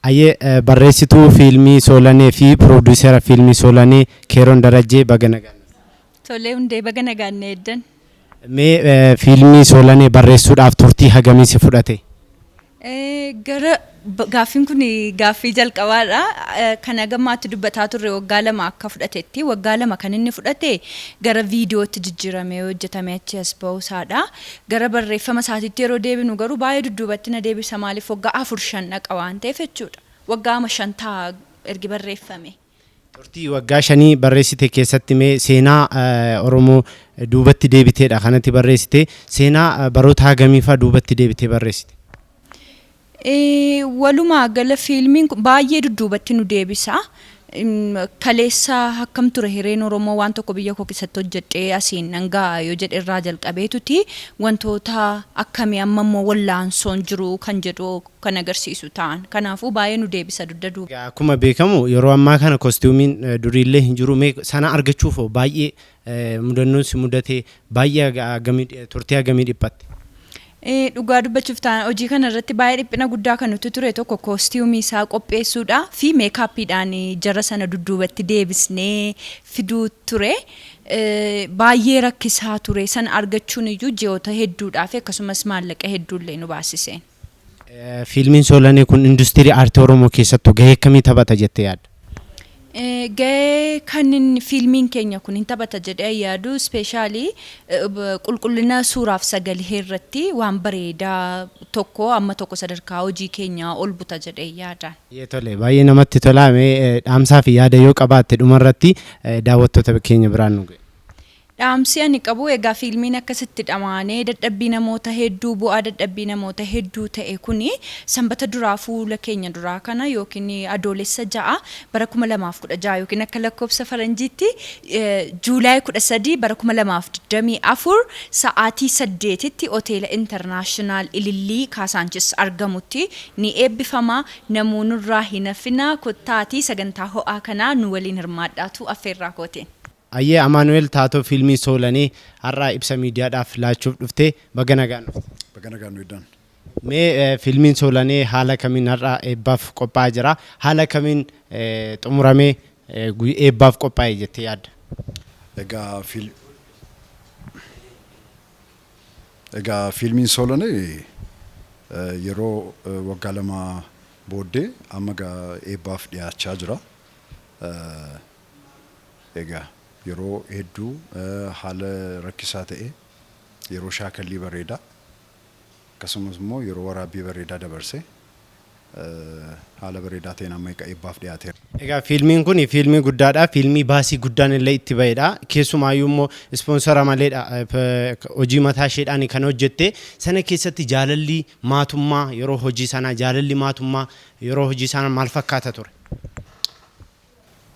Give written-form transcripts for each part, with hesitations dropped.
Ayyee, barreessituu fiilmii Soolanee fi piroodiisera fiilmii Soolanee Keeroon Darajjee, baga nagaan. Tolee hundee, baga nagaan eeddan. Mee fiilmii Soolanee barreessuudhaaf turtii hagamii si fudhate? Gara gaaffiin kun gaaffii jalqabaadha. Kan hagammaatti dubbataa turre waggaa 2 akka fudhatetti, waggaa 2 kan inni fudhate gara viidiyootti jijjiiramee hojjetamee achi as ba'uusaadha. Gara barreeffama isaatiitti yeroo deebinu garuu baay'ee dudduubatti na deebisa, maaliif waggaa 4 5 dhaqa waan ta'eef jechuudha. Waggaa ama 5 ta'a ergi barreeffame. Turtii waggaa 5 barreessite keessatti mee seenaa Oromoo duubatti deebiteedha kanatti barreessite, seenaa baroota hagamiifaa duubatti deebitee barreessite? Walumaa gala fiilmiin kun baay'ee dudduubatti nu deebisa. Kaleessa akkam ture hireen Oromoo, waan tokko biyya koo keessatti hojjedhee asiin nan ga'a yoo jedhe irraa jalqabeetuti wantoota akkamii amma immoo wallaansoon jiru kan jedhu kan agarsiisu ta'an. Kanaafuu baay'ee nu deebisa dugda duuba. Egaa akkuma beekamu yeroo ammaa kana kostiumiin duriillee hin jiru, mee sana argachuuf baay'ee mudannoon si mudate baay'ee hagamii, turtii hagamii dhiphatte? Dhugaa dubbachuuf taanaan hojii kana irratti baay'ee dhiphina guddaa kan nutti ture tokko koostiyuumii isaa qopheessuudha fi meekaappiidhaan jara sana dudduubatti deebisnee fiduu ture. Baay'ee rakkisaa ture, sana argachuun iyyuu ji'oota hedduudhaa fi akkasumas maallaqa hedduullee nu baasiseen. Fiilmiin Soolanee kun industirii aartii Oromoo keessattuu gahee akkamii taphata jettee yaadda? Gahee kan inni fiilmiin keenya kun hin taphata jedhee yaadu, especially qulqullina suuraaf sagalee irratti waan bareedaa tokko amma tokko sadarkaa hojii keenyaa ol buta jedhee yaadaan. Tole, baay'ee namatti tola. Mee dhaamsaa fi yaada yoo qabaatte dhumarratti daawwattoota keenya biraan nu ga'e. Dhaamsi ani qabu egaa fiilmiin akkasitti dhamaanee dadhabbii namoota hedduu, bu'aa dadhabbii namoota hedduu ta'e kuni sanbata duraa fuula keenya duraa kana yookiin Adoolessa 6 bara 2016 yookiin akka lakkoofsa faranjiitti Juulaay 13 bara 2024 sa'aatii 8tti Hoteela International Ilillii Kaasaanchis argamutti ni eebbifama. Namoonni hin hafina, kottaatii sagantaa ho'aa kanaa nu waliin hirmaadhaatu affeerraa kootiin. Ayyee, Amaanu'eel Taatoo fiilmii Soolanee har'aa ibsa miidiyaadhaaf laachuuf dhuftee, baga nagaan dhufte. Baga nagaan nu eeddan. Mee fiilmiin Soolanee haala kamiin har'a eebbaaf qophaa'aa jira? Haala kamiin xumuramee eebbaaf qophaa'e jettee yaadda? Egaa fiilmiin Soolanee yeroo waggaa 2 booddee amma eebbaaf dhiyaachaa jira. Egaa yeroo hedduu haala rakkisaa ta'e, yeroo shaakallii bareedaa akkasumas immoo yeroo waraabbii bareedaa dabarse, haala bareedaa ta'een amma eebbaaf dhiyaateera. Egaa fiilmiin kun fiilmii guddaadha. Fiilmii baasii guddaan illee itti ba'edha. Keessumaayyuu immoo ispoonsara maleedha. Hojii mataa isheedhaan kan hojjette. Sana keessatti jaalalli maatummaa yeroo hojii sanaa, jaalalli maatummaa yeroo hojii sanaa maal fakkaata ture?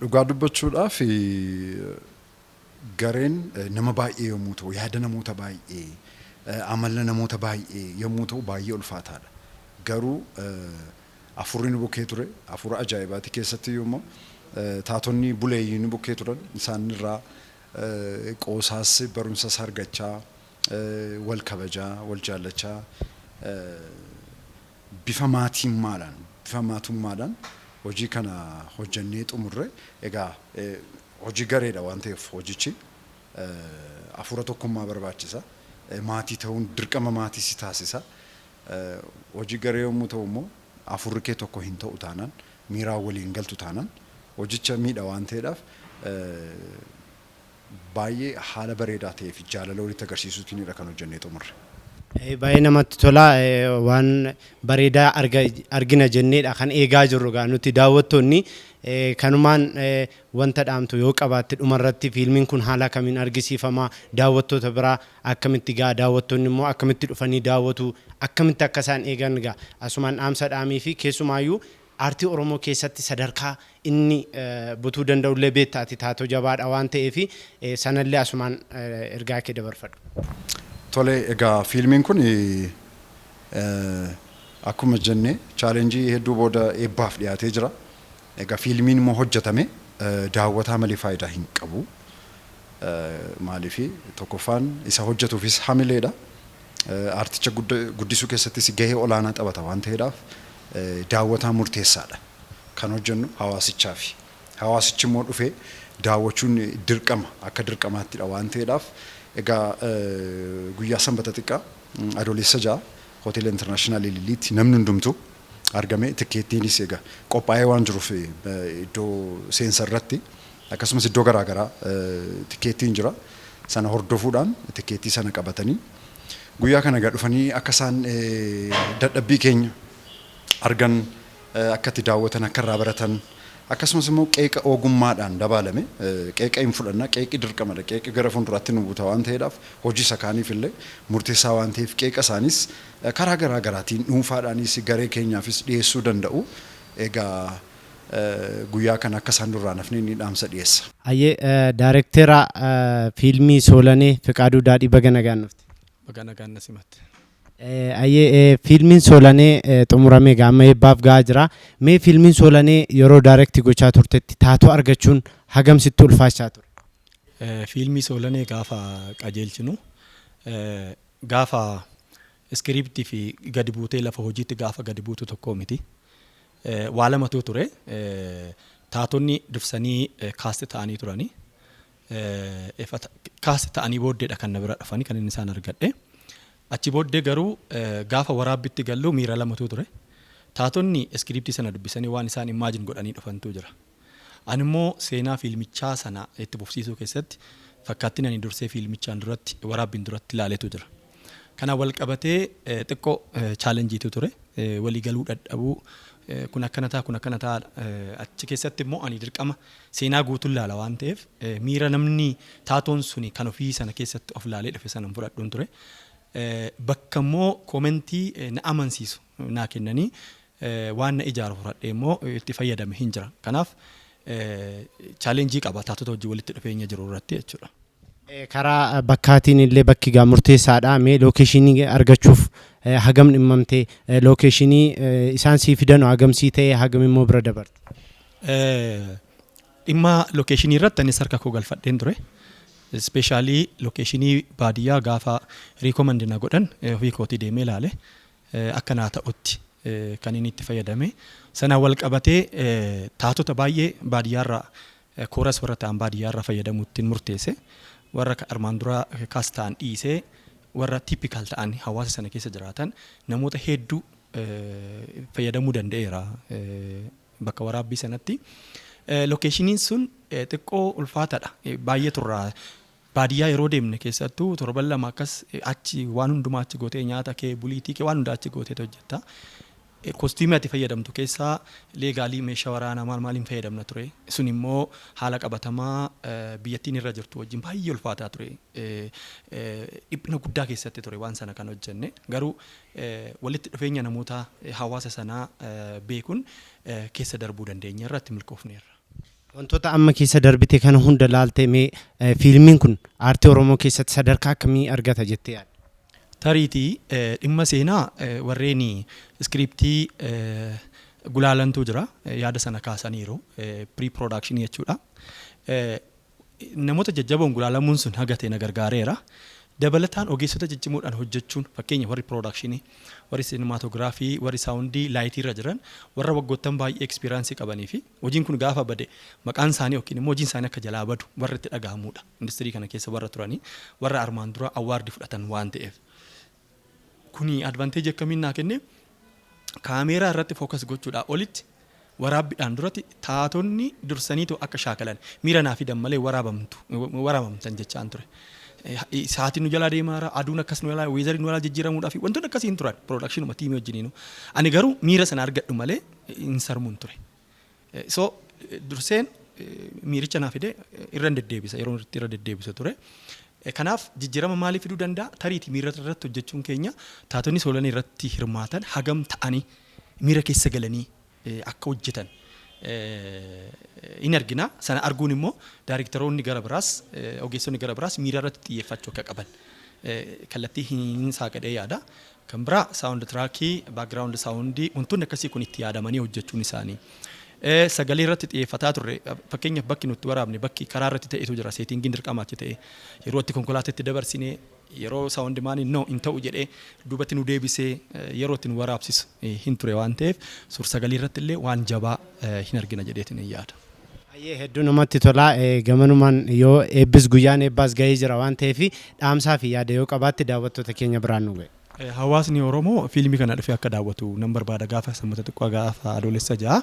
Dhugaa dubbachuudhaaf gareen nama baay'ee yommuu ta'u, yaada namoota baay'ee, amala namoota baay'ee yommuu ta'u baay'ee ulfaataadha. Garuu afurri nu bukkee ture, afura ajaa'ibaati. Keessatti immoo taatonni buleeyyii nu bukkee turan, isaan irraa qoosaas barumsas argachaa, wal kabajaa, wal jaallachaa, bifa maatummaadhaan hojii kana hojjannee xumurre. Egaa hojii gareedha waan ta'eef hojichi hafuura tokkummaa barbaachisa. Maatii ta'uun dirqama maatii si taasisa. Hojii garee yommuu ta'u immoo hafuurri kee tokko hin ta'u taanaan, miiraan waliin galtu taanaan hojicha miidha waan ta'eedhaaf, baay'ee haala bareedaa ta'ee fi jaalala walitti agarsiisuutiinidha kan hojjannee xumurre. Baay'ee namatti tola, waan bareedaa argina jenneedha kan eegaa jirru. Gaa nuti daawwattoonni kanumaan wanta dhaamtu yoo qabaatte dhumarratti, fiilmiin kun haala kamiin argisiifama, daawwattoota biraa akkamitti gaa, daawwattoonni immoo akkamitti dhufanii daawwatu, akkamitti akka isaan eegan gaa asumaan dhaamsa dhaamii fi keessumaayyuu aartii Oromoo keessatti sadarkaa inni butuu danda'ullee beektaati, taatoo jabaadha waan ta'eef sanallee asumaan ergaa kee dabarfadhu. Tole, egaa fiilmiin kun akkuma jenne challenge hedduu booda eebbaaf dhiyaatee jira. Egaa fiilmiin immoo hojjetame daawwataa malee faayidaa hin qabu. Maaliif, tokkoffaan isa hojjetuufis hamileedha. Aarticha guddisuu keessattis gahee olaanaa taphata waan ta'eedhaaf Daawwataa murteessaadha. Kan hojjennu hawaasichaafi. Hawaasichi immoo dhufee daawwachuun dirqama, akka dirqamaattidha waan ta'eedhaaf, egaa guyyaa Sanbata xiqqaa Adoolessa 6 Hoteela International Ililliitti namni hundumtuu argame, tikkeettiinis egaa qophaa'ee waan jiruuf iddoo seensa irratti akkasumas iddoo garaagaraa tikkeettiin jira. Sana hordofuudhaan tikkeettii sana qabatanii guyyaa kana egaa dhufanii akka isaan dadhabbii keenya argan, akka itti daawwatan, akka irraa baratan, akkasumas immoo qeeqa ogummaadhaan dabaalame, qeeqa hin fudhanna, qeeqi dirqamadha, qeeqi gara fuulduraatti nu buta waan ta'eedhaaf, hojii isa kaaniif illee murteessaa waan ta'eef, qeeqa isaanis karaa garaa garaatiin dhuunfaadhaanis garee keenyaafis dhiyeessuu danda'u. Egaa guyyaa kana akka isaan duraan hafne ni dhaamsa dhiyeessa. Ayyee, daayirektera fiilmii Soolanee Fiqaaduu Daadhii, baga nagaan dhufte. Baga nagaan na simatte. Ayyee, fiilmiin Soolanee xumuramee gaama eebbaaf gahaa jira. Mee fiilmiin Soolanee yeroo direct gochaa turtetti taatoo argachuun hagam sitti ulfaachaa ture? Fiilmii Soolanee gaafa qajeelchinu, gaafa iskiriiptii fi gadi buutee lafa hojiitti gaafa gadi buutu tokko miti. Waa lamatu ture. Taatonni dursanii cast ta'anii turanii. Cast ta'anii booddeedha kan na bira dhufanii kan inni isaan argadhe. Achi booddee garuu gaafa waraabbitti gallu miira lamatu ture. Taatonni iskiriiptii sana dubbisanii waan isaan imagine godhanii dhufantu jira. Ani immoo seenaa fiilmichaa sana itti fufsiisuu keessatti fakkaattiin ani dursee fiilmichaan duratti, waraabbiin duratti ilaaletu jira. Kana wal qabatee xiqqoo challenge-iitu ture. Walii galuu dadhabuu, kun akkana ta'a, kun akkana ta'a. Achi keessatti immoo ani dirqama seenaa guutuu ilaala waan ta'eef, miira namni taatoon suni kan ofii sana keessatti of ilaalee dhufe sana fudhadhuun ture. Bakka immoo comment-ii na amansiisu naa kennanii waan na ijaaru fudhadhee immoo itti fayyadame hin jira. Kanaaf challenge-ii qaba taatota hojii walitti dhufeenya jiru irratti jechuudha. Karaa bakkaatiin illee bakki gaa murteessaadha. Mee location-ii argachuuf hagam dhimmamtee, location-ii isaan sii fidan hagam sii ta'e, hagam immoo bira dabarte? Dhimma location-ii irratti anis harka koo galfadheen ture. Especially location-ii baadiyyaa gaafa recommend na godhan ofii kootii deemee ilaale, akka naa ta'utti kan inni itti fayyadame. Sana wal qabatee taatota baay'ee baadiyyaarraa, chorus warra ta'an baadiyyaarraa fayyadamuutti murteesse. Warra armaan dura cast ta'an dhiisee warra typical ta'an, hawaasa sana keessa jiraatan, namoota hedduu fayyadamuu danda'eera bakka waraabbii sanatti. Location-iin sun xiqqoo ulfaataadha. Baay'ee turraa. Baadiyyaa yeroo deemne keessattuu torban 2 akkas achi waan hundumaa achi gootee, nyaata kee, buliitii kee, waan hundaa achi gootee hojjetta. Costume-ii ati fayyadamtu keessaa legally meeshaa waraanaa maal maaliin fayyadamna ture. Sun immoo haala qabatamaa biyyattiin irra jirtu wajjin baay'ee ulfaataa ture. Dhiphina guddaa keessatti ture waan sana kan hojjenne. Garuu walitti dhufeenya namoota hawaasa sanaa beekuun keessa darbuu dandeenya, irratti milkoofneerra. Wantoota amma keessa darbite kana hunda laaltee, mee fiilmiin kun aartii Oromoo keessatti sadarkaa akkamii argata jettee yaadda? Tariitii dhimma seenaa warreen iskiriiptii gulaalantu jira, yaada sana kaasaniiru, pre production jechuudha. Namoota jajjaboon gulaalamuun sun haga ta'e na gargaareera. Dabalataan ogeessota ciccimoodhaan hojjechuun, fakkeenya warri production-ii, warri cinematography, warri sound-ii, light-ii irra jiran, warra waggoottan baay'ee experience-ii qabanii fi hojiin kun gaafa bade maqaan isaanii yookiin immoo hojiin isaanii akka jalaa badu warra itti dhagahamudha. Industirii kana keessa warra turanii, warra armaan dura award-ii fudhatan waan ta'eef. Kuni advantage-ii akkamiin naa kenne? Kaameeraa irratti focus gochuudhaa olitti waraabbiidhaan duratti taatonni dursaniitu akka shaakalan miira naa fidan malee waraabamtu waraabamtan jechaan ture. Sa'aatiin nu jalaa deemaara, aduun akkas nu jalaa, weather-ii nu jalaa jijjiiramuudhaa fi wantoonni akkasii hin turan production-uma team-ii wajjiniinu. Ani garuu miira sana argadhu malee hin sarmuun ture. So durseen miiricha naa fide irra hin deddeebisa, yeroo irra deddeebisa ture. Kanaaf jijjiirama maalii fiduu danda'a? Tariitii miira irratti hojjechuun keenya taatonni Soolanii irratti hirmaatan hagam ta'anii miira keessa galanii akka hojjetan in argina. Sana arguun immoo daarektaroonni gara biraas, ogeessonni gara biraas miira irratti xiyyeeffachuu akka qaban kallattii hin saaqadhee yaada. Kan biraa sound track-ii, background sound-ii, wantoonni akkasii kun itti yaadamanii hojjechuun isaanii. Sagalee irratti xiyyeeffataa turre. Fakkeenyaaf bakki nutti waraabne bakki karaa irratti ta'etu jira, setting-iin dirqama achi ta'e, yeroo itti konkolaataatti dabarsinee Yeroo sound man no hin ta'u jedhee duubatti nu deebisee yeroo itti nu waraabsisu hin ture waan ta'eef, suur sagalee irratti illee waan jabaa hin argina jedheetiin hin yaada. Baay'ee hedduu namatti tola. Gamanumaan yoo eebbis, guyyaan eebbaas gahee jira waan ta'eef, dhaamsaa fi yaada yoo qabaatte daawwattoota keenya biraan nu gahe. Hawaasni Oromoo fiilmii kana dhufee akka daawwatu nan barbaada gaafa Sanbata xiqqoo, gaafa Adoolessa 6.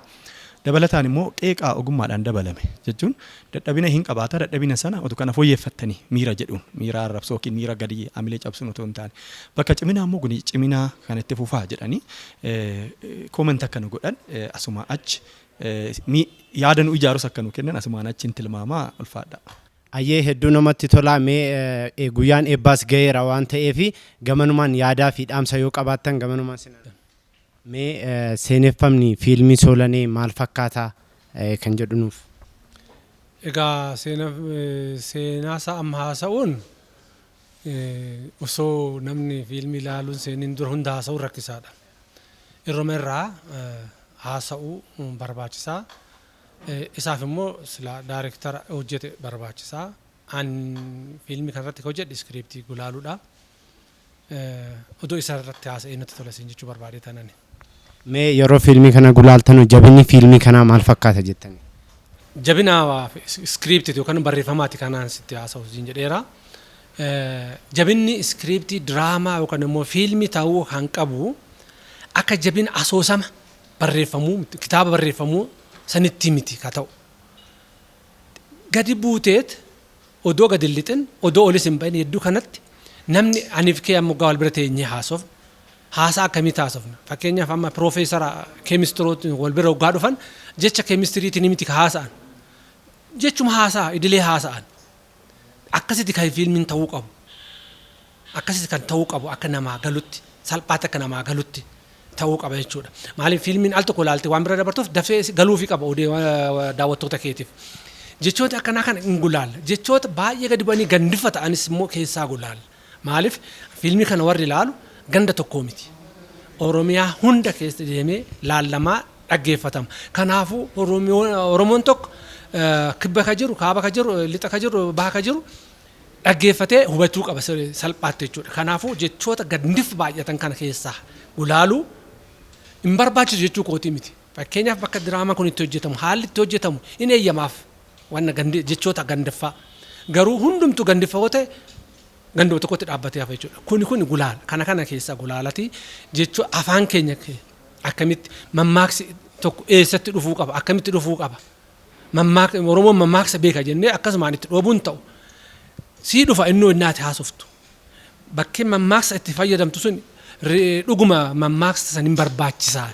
Dabalataan immoo qeeqaa ogummaadhaan dabalame jechuun dadhabina hin qabaata, dadhabina sana otu kana fooyyeffattanii miira jedhuun, miira arrabsoo yookiin miira gadi amilee cabsuun otoo hin taane, bakka ciminaa immoo kuni ciminaa kan itti fufaa jedhanii comment akka nu godhan, asuma achi yaada nu ijaarus akka nu kennan asumaan achi hin tilmaamaa. Ulfaadha. Ayyee, hedduu namatti tola. Mee guyyaan eebbaas gaheera waan ta'eef, gamanumaan yaadaa fi dhaamsa yoo qabaattan gamanumaan sin. Mee seeneffamni fiilmii Soolanee maal fakkaata kan jedhu nuuf. Egaa seenaa isaa amma haasa'uun, osoo namni fiilmii ilaaluun seeniin dura hunda haasa'uun rakkisaadha. Irruma irraa haasa'uu barbaachisaa. Isaaf immoo sila daayirektara hojjete barbaachisaa. An fiilmii kanarratti kan hojjedhe iskiriiptii gulaaluudha. Odoo isa irratti haasa'ee natti tola siin jechuu barbaade tanani. Mee yeroo fiilmii kana gulaaltanu jabinni fiilmii kanaa maal fakkaata jettani? Jabina iskiriiptiiti yookaan barreeffamaati kanaan sitti haasa'u siin jedheera. Jabinni iskiriiptii diraamaa yookaan immoo fiilmii ta'uu kan qabu akka jabina asoosama barreeffamuu, kitaaba barreeffamuu sanitti miti ka ta'u. Gadi buuteet odoo gadi hin lixin, odoo olis hin bahin, hedduu kanatti namni aniif kee amma wal bira teenyee haasofna. Haasaa akkamii taasifna? Fakkeenyaaf amma piroofeesara keemistirooti wal bira waggaa dhufan jecha keemistiriitiin miti ka haasa'an. Jechuma haasaa idilee haasa'an. Akkasitti kan fiilmiin ta'uu qabu. Akkasitti kan ta'uu qabu akka namaa galutti, salphaatti akka namaa galutti ta'uu qaba jechuudha. Maaliif, fiilmiin al tokko ilaalte waan bira dabartuuf dafee galuufii qaba daawwattoota keetiif. Jechoota akkanaa kana hin gulaalla. Jechoota baay'ee gadi bu'anii gandifa ta'anis immoo keessaa gulaalla. Maaliif, fiilmii kana warri ilaalu ganda tokkoo miti. Oromiyaa hunda keessa deemee laallamaa dhaggeeffatama. Kanaafuu Oromoon tokko kibba ka jiru, kaaba ka jiru, lixa ka jiru, baha ka jiru dhaggeeffatee hubachuu qaba salphaatti jechuudha. Kanaafuu jechoota gandif baay'atan kana keessaa gulaaluu hin barbaachisu jechuu kootii miti. Fakkeenyaaf bakka diraamaa kun itti hojjetamu, haalli itti hojjetamu hin eeyyamaaf wanna jechoota gandiffaa. Garuu hundumtuu gandiffa yoo ta'e ganduma tokkotti dhaabbatee hafa jechuudha. Kuni kuni gulaala. Kana kana keessaa gulaalati jechuu, afaan keenya akkamitti mammaaksi tokko eessatti dhufuu qaba, akkamitti dhufuu qaba. Mammaak Oromoon mammaaksa beeka jennee akkasumaan itti dhoobuun ta'u. Sii dhufa innoo innaati haasoftu. Bakkeen mammaaksa itti fayyadamtu sun dhuguma mammaaksa san hin barbaachisaa.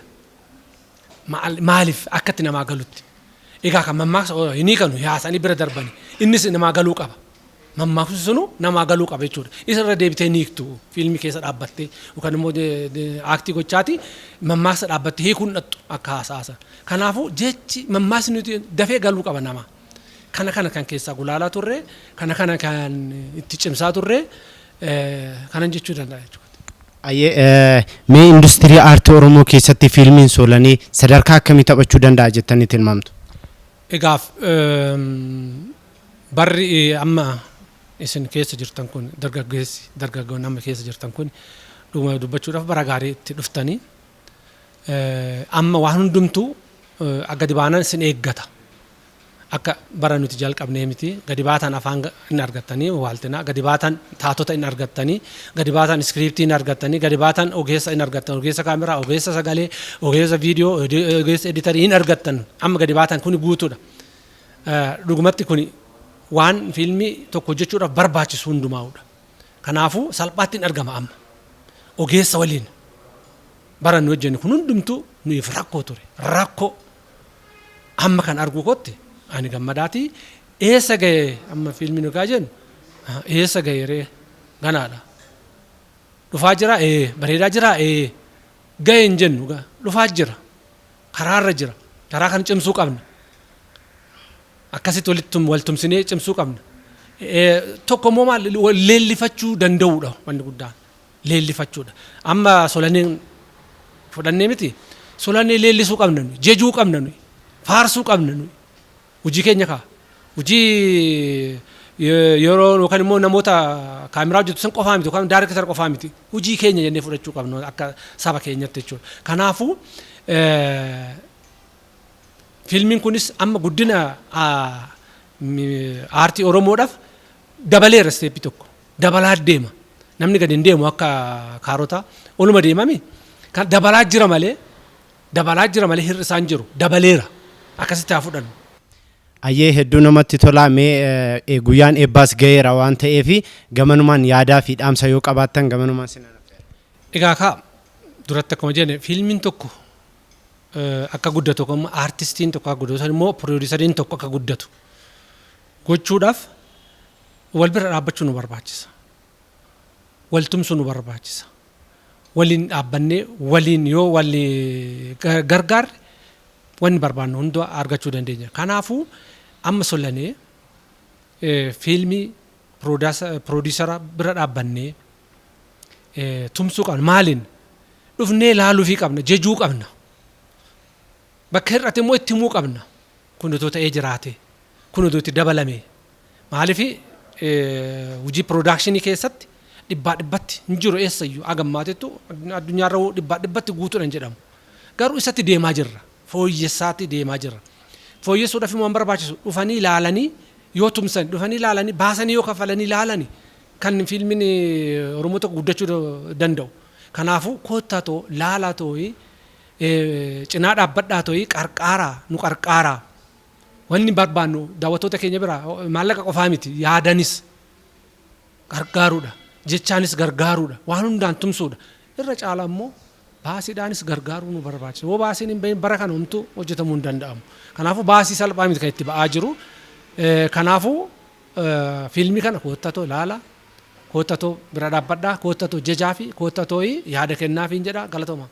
Maaliif akkatti namaa galutti. Egaa kan mammaaksa hin hiikanu haasanii bira darbani. Innis namaa galuu qaba. Mammaaksi sunu namaa galuu qaba jechuudha. Isa irra deebitee ni hiiktu fiilmii keessa dhaabbattee yookaan immoo aaktii gochaati mammaaksa dhaabbattee hiikuun dhattu akka haasa'aa. Kanaafuu jechi mammaaksi nuti dafee galuu qaba nama. Kana kana kan keessaa gulaalaa turre, kana kana kan itti cimsaa turre, kanan jechuu danda'a jechuudha. Ayyee, mee industirii aartii Oromoo keessatti fiilmiin Soolanee sadarkaa akkamii taphachuu danda'a jettanii tilmaamtu? Egaaf barri amma isin keessa jirtan kun, dargaggeessi, dargaggoonni amma keessa jirtan kun, dhuguma dubbachuudhaaf bara gaarii itti dhuftanii, amma waan hundumtuu gadi baanan isin eeggata. Akka bara nuti jalqabnee miti. Gadi baatan afaan hin argattanii, waaltina gadi baatan taatota hin argattanii, gadi baatan iskiriiptii hin argattanii, gadi baatan ogeessa hin argattan, ogeessa kaameraa, ogeessa sagalee, ogeessa viidiyoo, ogeessa editarii hin argattan. Amma gadi baatan kuni guutuudha. Dhugumatti kuni waan fiilmii tokko hojjechuudhaaf barbaachisu hundumaa'udha. Kanaafuu salphaatti hin argama amma. Ogeessa waliin bara nu hojjenne kun hundumtuu nuyiif rakkoo ture. Rakkoo amma kan arguu kootti ani gammadaati. Eessa ga'e amma fiilmii nu gaa jennu, eessa ga'e ree? Ganaadha. Dhufaa jira, ee bareedaa jira, ee ga'e hin jennu, dhufaa jira. Karaarra jira. Karaa kan cimsuu qabna. Akkasitti walitti wal tumsinee cimsuu qabna. Tokko immoo maal, leellifachuu danda'uudha wanni guddaan. Leellifachuudha. Amma Solaneen fudhannee miti. Solanee leellisuu qabna nuyi. Jejuu qabna nuyi. Faarsuu qabna nuyi. Hojii keenya kaa. Hojii Yeroo yookaan immoo namoota kaameraa hojjetu san qofaa miti, yookaan director qofaa miti, hojii keenya jennee fudhachuu qabnu akka saba keenyatti jechuudha. Kanaafuu fiilmiin kunis amma guddina aartii Oromoodhaaf dabaleera, step tokko dabalaa deema. Namni gadi hin deemu akka kaarotaa oluma deemami. Kan dabalaa jira malee hir'isaan jiru, dabaleera, akkasitti haa fudhannu. Ayyee, hedduu namatti tola. Mee guyyaan eebbaas ga'eera waan ta'eef, gamanumaan yaadaa fi dhaamsa yoo qabaattan gamanumaan sin affeera. Egaa kaa duratti akkuma jenne, fiilmiin tokko akka guddatu, akkuma aartistiin tokko akka guddatu immoo piroodiisariin tokko akka guddatu gochuudhaaf wal bira dhaabbachuu nu barbaachisa. Wal tumsuu nu barbaachisa. Waliin dhaabbannee waliin yoo wal gargaarre wanni barbaannu hunda argachuu dandeenya. Kanaafuu amma solanee fiilmii piroodiisara bira dhaabbannee tumsuu qabna. Maaliin dhufnee laaluufii qabna, jejuu qabna. Bakka hir'ate immoo itti himuu qabna. Kun otoo ta'ee jiraate, kun otoo itti dabalame. Maaliif, hojii production keessatti dhibbaa dhibbatti hin jiru eessayyuu, hagammaatittu addunyaarra dhibbaa dhibbatti guutuudha hin jedhamu. Garuu isatti deemaa jirra. Fooyyessaatti deemaa jirra. Fooyyessuudhaaf immoo waan barbaachisu dhufanii ilaalanii yoo tumsan, dhufanii ilaalanii baasanii yoo kafalanii ilaalanii kan fiilmiin Oromoo tokko guddachuu danda'u. Kanaafuu koottaa too laalaa tooyi, cinaa dhaabbadhaa tooyi, qarqaaraa, nu qarqaaraa. Wanni barbaannu daawwattoota keenya bira maallaqa qofaa miti, yaadanis gargaaruudha, jechaanis gargaaruudha, waan hundaan tumsuudha. Irra caala immoo baasiidhaanis gargaaruu nu barbaachisa. Yoo baasiin hin bahin bara kana homtuu hojjetamuu hin danda'amu. Kanaafuu baasii salphaa miti kan itti ba'aa jiru. Kanaafuu fiilmii kana koottatoo ilaala, koottatoo bira dhaabbadhaa, koottatoo jejaa fi koottatoo yaada kennaafiin jedha. Galatooma.